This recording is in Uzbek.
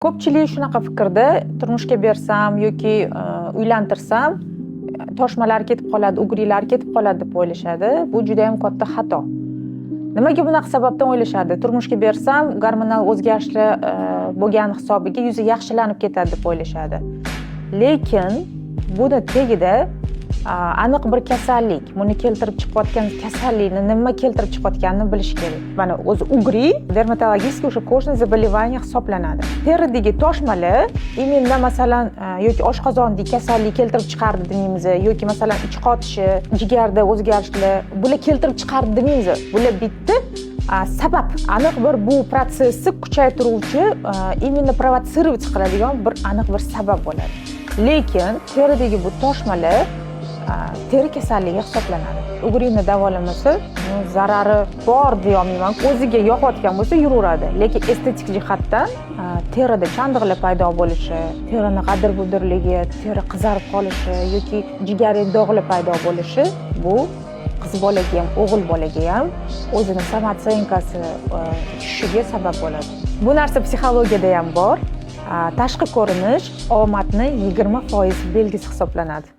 Ko'pchilik shunaqa fikrda: turmushga bersam yoki uylantirsam, toshmalar ketib qoladi, угри lar ketib qoladi deb o'ylashadi. Bu juda yam katta xato. Nimaga bunaqa sababdan o'ylashadi? Turmushga bersam, gormonal o'zgarishlar bo'lgani hisobiga yuzi yaxshilanib ketadi deb o'ylashadi. Lekin buni tagida aniq bir kasallik, buni keltirib chiqayotgan kasallikni, nima keltirib chiqayotganini bilish kerak. Mana o'zi угри дерматологический, o'sha кожный заболевание hisoblanadi. Teridagi toshmalar именно, masalan, yoki oshqozondagi kasallik keltirib chiqardi demaymiz, yoki, masalan, ich qotishi, jigarda o'zgarishlar, bular keltirib chiqardi demaymiz. Bular bitta sabab, aniq bir bu protsessni kuchaytiruvchi, именно провоцировать qiladigan bir aniq bir sabab bo'ladi. Lekin teridagi bu toshmalar teri kasalligi hisoblanadi. Угри ni davolamasa zarari bor deyolmayman. O'ziga yoqayotgan bo'lsa, yuraveradi. Lekin estetik jihatdan terida chandiqlar paydo bo'lishi, terini g'adir budirligi, teri qizarib qolishi yoki jigari dog'lar paydo bo'lishi, bu qiz bolaga ham, o'g'il bolaga ham o'zini самооценка si tushishiga sabab bo'ladi. Bu narsa psixologiyada ham bor. Tashqi ko'rinish omadni 20% belgisi hisoblanadi.